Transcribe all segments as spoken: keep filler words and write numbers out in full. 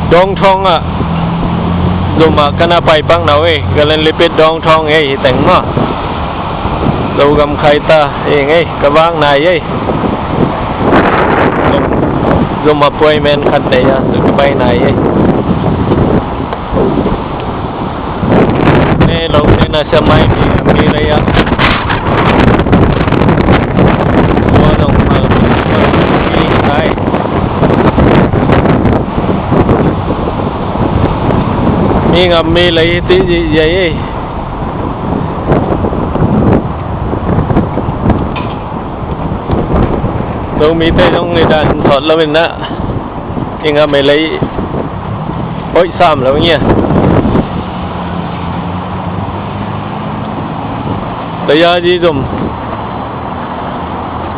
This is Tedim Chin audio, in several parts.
Dawngthawng ah zum ah ka na pai pak na uh ei, Kalen Lipit Dawngthawng ei, hi teng maw. Zogam khai ta ei, ei ka vak nai ei. Zum appointment khat nei a, zum pai nai ei. Ne lo ne na sa mai mi, mi lei a. Tua zong mal mi nai. Mi ngam mi lei ti zi zai ei. Zomite zong i dan thawt lo in na. I ngam i lei hoih sam lo ngia. Tayazi zum.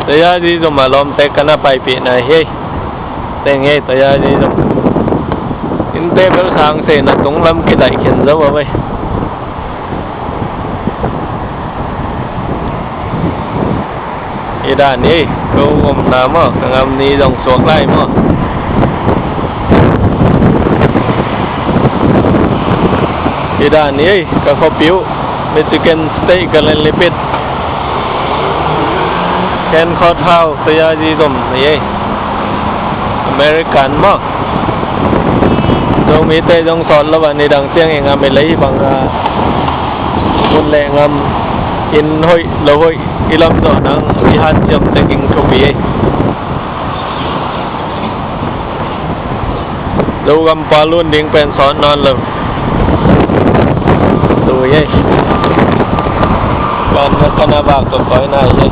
Tayazi zum a lawmte ka na paipih na hi. Teng hi, Tayazi zum. Innte bel sang se na tung lam kidaih khin zo a vei. I dan hi, ko omna maw, ka ngam ni zong suak lai maw. I dan hi, ka khuapi uh, Michigan State, Kalen Lipit. Ken Khawt Hau, Tayazi zum hi. American maw. Zomite zong sawt lo a, nidang ciang i ngam i lei bang a, mun le ngam, inn hoih lo hoih i lam zawh nang i hanciam teking thupi ei. Zogam pa lun ding pen sawt nawn lo. Tui ei. Kan na kan a bak tawh koi nai ei.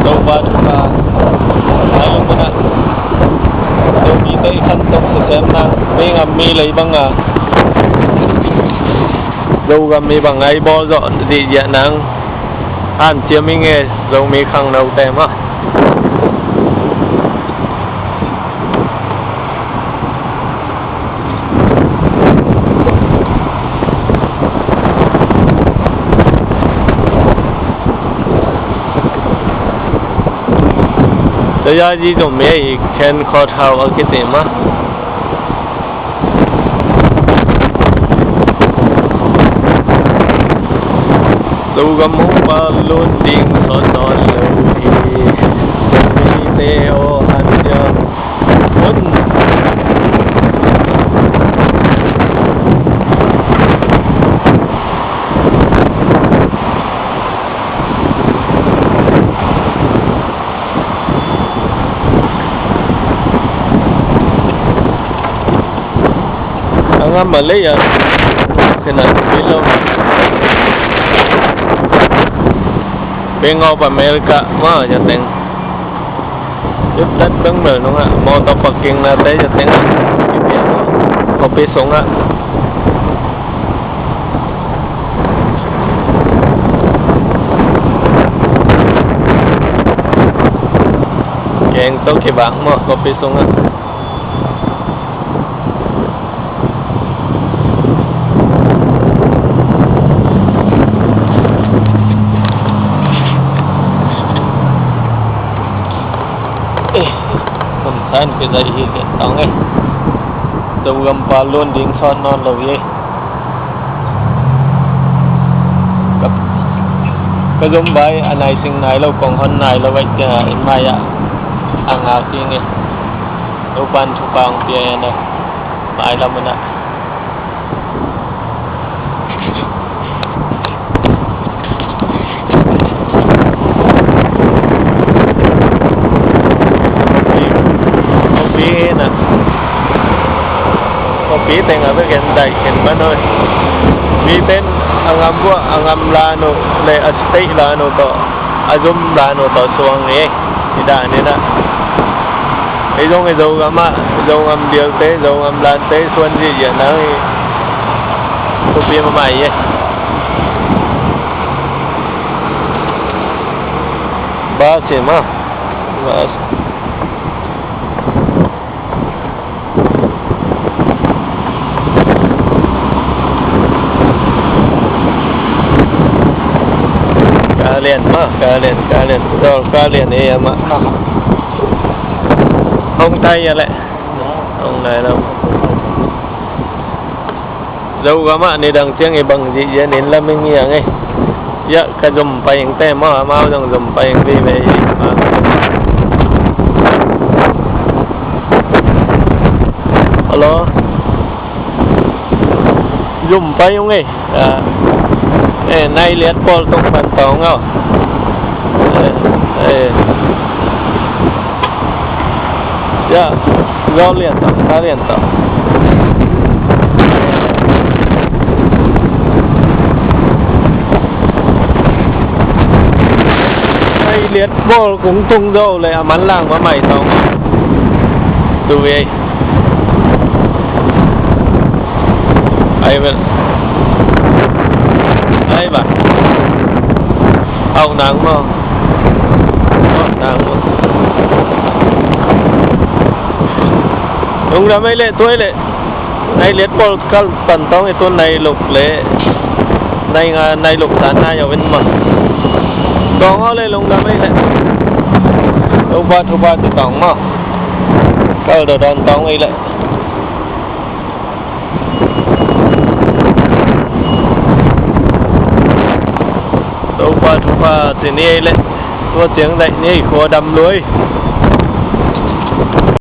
Zopa thupha nai lo mun ah, Zomite i khan tawh sisemna, mi ngam mi lei bang a, Zogam mi bang a i bawl zawh dihziah nang hanciam i nge, Zomi khangnote maw. Tayazi zum hi ei, Ken Khawt Hau a kici mah. Zogam hong pa lun ding sawt nawn lo hi. Mite aw hanciam. A ngam a lei a, kena tupi lo. Bank of America maw, zateng. Yuttat bang mel nungah, motor parking nate zateng. Kopi sungah. Keng to kibang maw, kopi sungah. Eh, kun san ke zai hi ke tang eh. Zogam pa lun ding sawt nawn lo hi. Ka, ka zom vai a nai sing nai lo, kong hon nai lo vai tia in mai ah a ngak ding eh. Topan thupha hong pia hen a, mai lam un ah. Kopi hen a, kopi teng a bek en daih ken pan hoi. Miten a ngam buah, a ngam lan uh le a state lan uh tawh, a zom lan uh tawh suang hi. I dan in ah, ei zong i Zogam ah, Zogam diaute, Zogam lante suan zihziah nang hi. Thupi mahmah hi. Bus hi maw. Bus. Ka lian maw, ka lian, ka lian. Dol ka lian ei a mah. Hong tai a leh. Lai lo. Zogam ah nidang ciang i bang zihzian in lam ing i ang e. Ia ka zum pai ing te maw, amau zong zum pai ing vive i ma. Hello. Zum pai ung e. Ah, eh, nai liat pawl tung pan tawng aw. Eh, eh. Ya, zo lian tawh, ta lian tawh. Nai liat pawl kung tung zo le a man lang ma mai tawng. Tu ve. Ai vel. Ai ba. Au nang maw. Au nang maw. Lungdam ei leh, tuai leh. Nai liat pawl kal pan tawng i tun nai luk leh. Nai nga, nai luk san nai au in maw. Tawng au leh lungdam ei leh. Topa thupha ci tawng maw. Kal dawn tawng ei leh. Topa thupha ci ni ei leh. Tua ciang daih ni ei, khua dam lui.